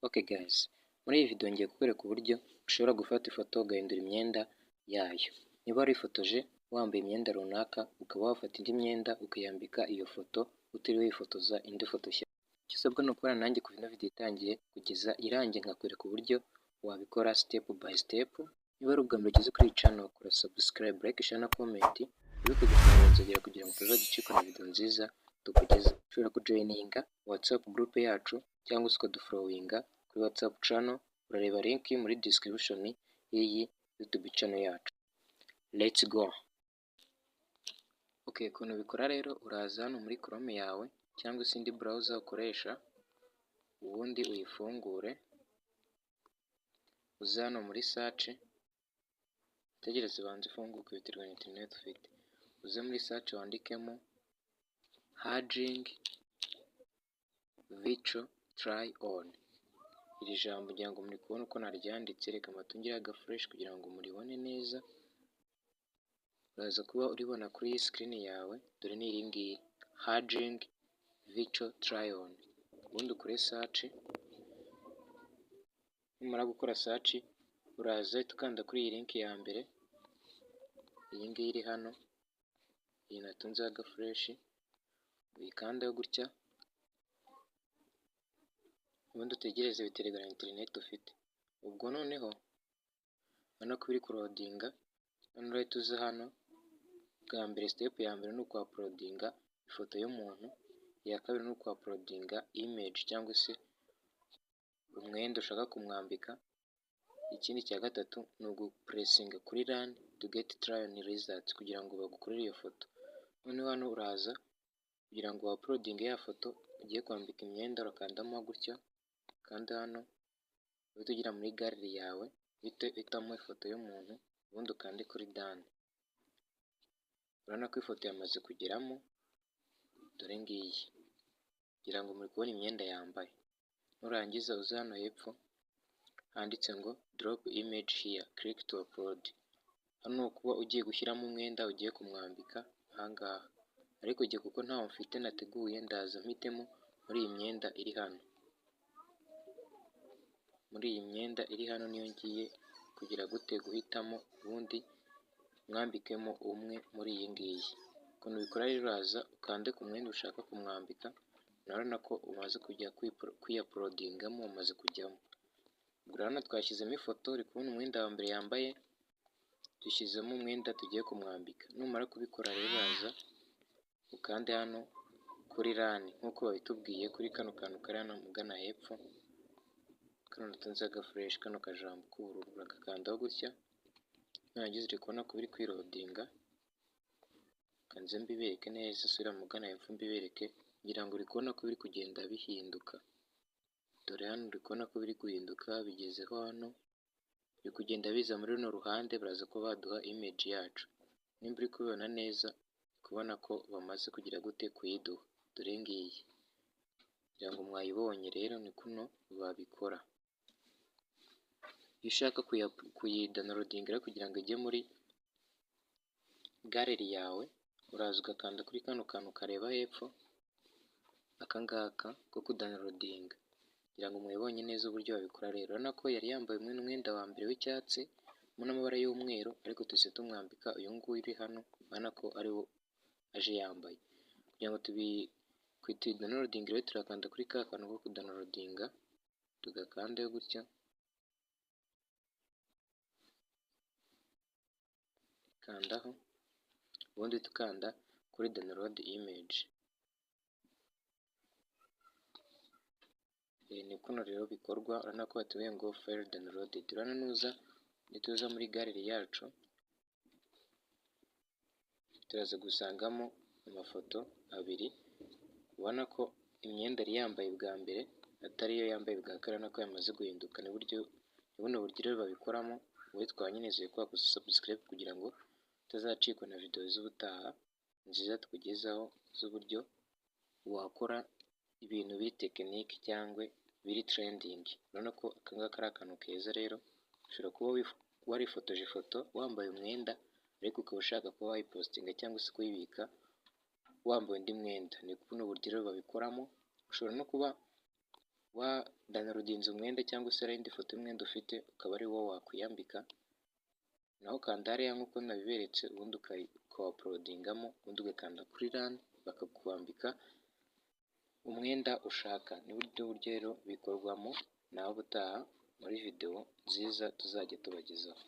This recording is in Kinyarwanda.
Ok guys, muri iyi video ngiye kukwereka uburyo ushobora gufata ifoto ugahindura imyenda yayo. Niba warifotoje wambaye imyenda runaka, ukaba wafata indi myenda ukayambika iyo foto utiriwe wifotoza indi foto nshya. Icyo usabwa ni ukubana nanjye kuva ino video itangiye kugeza irangiye, nkakwereka uburyo wabikora step by step. Niba ari ubwa mbere ugeze kuri iyi channel, kora subscribe, like, share na comment, wibuke gufungura inzogera kugira ngo utazajya ucikwa na video nziza tukugeza. Ushobora kujoininga WhatsApp group yacu cyangwa se ukadufollowinga kuri WhatsApp channel, urareba link muri description y'iyi YouTube channel yacu. Let's go! Ok, ukuntu ubikora rero, uraza hano muri Chrome yawe cyangwa se indi browser ukoresha, ubundi uyifungure, uze hano muri search, utegereze ibanze ifunguke biterwa na internet ufite. Uze muri search wandikemo "Hugging Virtual Try On". Iri jambo ngira ngo muri kubona uko naryanditse, reka mbatungire agaflèche kugira ngo muribone neza. Uraza kuba uribona kuri iyi screen yawe, dore ni iri ngiri, Hugging Virtual Try On. Ubundi ukore search, numara gukora search uraza uhita ukanda kuri iyi link ya mbere, iyi ngiyi iri hano, iyi natunzeho agaflèche, uyikandeho gutya, ubundi utegereze, biterwa na internet ufite. Ubwo noneho urabona ko biri kuloadinga, noneho urahita uza hano, bwa mbere step ya mbere ni ukuuploadinga ifoto y'umuntu, iya kabiri ni ukuuploadinga image cyangwa se umwenda ushaka kumwambika, ikindi cya gatatu ni ugupressinga kuri "Run to get try on results" kugira ngo bagukorere iyo foto. Noneho hano uraza kugira ngo wauploadinge ya foto ugiye kwambika imyenda, urakandamo gutya, ukande hano, uhite ugera muri gallery yawe, uhite uhitamo ifoto y'umuntu, ubundi ukande kuri "Done". Urabona ko ifoto yamaze kugeramo, dore ngiyi, ngira ngo muri kubona imyenda yambaye. Nurangiza uze hano hepfo handitse ngo "Drop image here, click to upload". Hano kuba ugiye gushyiramo umwenda ugiye kumwambika aha ngaha, ariko jye kuko ntawo mfite nateguye, ndaza mpitemo muri iyi myenda iri hano. Muri iyi myenda iri hano niyo ngiye kugira gute? Guhitamo, ubundi mwambikemo umwe muri iyi ngiyi. Ukuntu ubikora rero, uraza ukande ku mwenda ushaka kumwambika, urabona ko umaze kujya kwiyauploadingamo, umaze kujyamo. Urabona twashyizemo ifoto, uri kubona umwenda wa mbere yambaye, dushyizemo umwenda tugiye kumwambika. Numara kubikora rero, uraza ukande hano kuri "Run" nk'uko babitubwiye kuri kano kantu kari hano ugana hepfo, kano natunze agaflèche, kano kajambo k'ubururu, uragakandaho gutya, nurangiza uri kubona ko biri kwiloadinga. Reka nze mbibereke neza, subira mugana hepfo mbibereke, ngira ngo uri kubona ko biri kugenda bihinduka. Dore hano uri kubona ko biri guhinduka, bigezeho hano, biri kugenda biza muri runo ruhande, baraza kuba baduha image yacu. Nimba uri kubibona neza, uri kubona ko bamaze kugira gute? Kuyiduha. Dore ngiyi, ngira ngo mwayibonye. Rero ni kuno babikora. Iyo ushaka kuyidownloadinga kugira ngo ijye muri gallery yawe, uraza ugakanda kuri kano kantu kareba hepfo, aka ngaka ko kudownloadinga. Ngira ngo mwabibonye neza uburyo babikora rero. Urabona ko yari yambaye umwenda wa mbere w'icyatsi n'amabara y'umweru, ariko tuhise tumwambika uyu nguyu uri hano, urabona ko ari wo aje yambaye. Kugira ngo tuyidownloadinge rero, turakanda kuri ka kantu ko kudownloadinga, tugakandeho gutya, kandaho, ubundi tukanda kuri "Download image". Ni kuno rero bikorwa, urabona ko batubwiye ngo "File downloaded". Urabona nuza, nituza muri gallery yacu, turaza gusangamo amafoto abiri, ubona ko imyenda yari yambaye bwa mbere atari yo yambaye bwa kabiri, urabona ko yamaze guhinduka. Ni buno buryo rero babikoramo. Wowe twanyinezeye ko wakoze subscribe kugira ngo utazacikwa na video z'ubutaha nziza tukugezaho z'uburyo wakora ibintu biri technique cyangwa biri trending. Urabona ko aka ngaka ari akantu keza rero, ushobora kuba warifotoje ifoto wambaye umwenda, ariko ukaba ushaka kuba wayipostinga cyangwa se kuyibika wambaye undi mwenda. Ni buno buryo rero babikoramo. Ushobora no kuba Wadownloadinze umwenda cyangwa se hari indi foto y'umwenda ufite, ukaba ari wo wakwiyambika, naho ukanda hariya nk'uko nabiberetse, ubundi ukawuploadingamo, ubundi ugakanda kuri run, bakakwambika umwenda ushaka. Ni buryo rero bikorwamo. Nawe ubutaha muri video nziza tuzajya tubagezaho.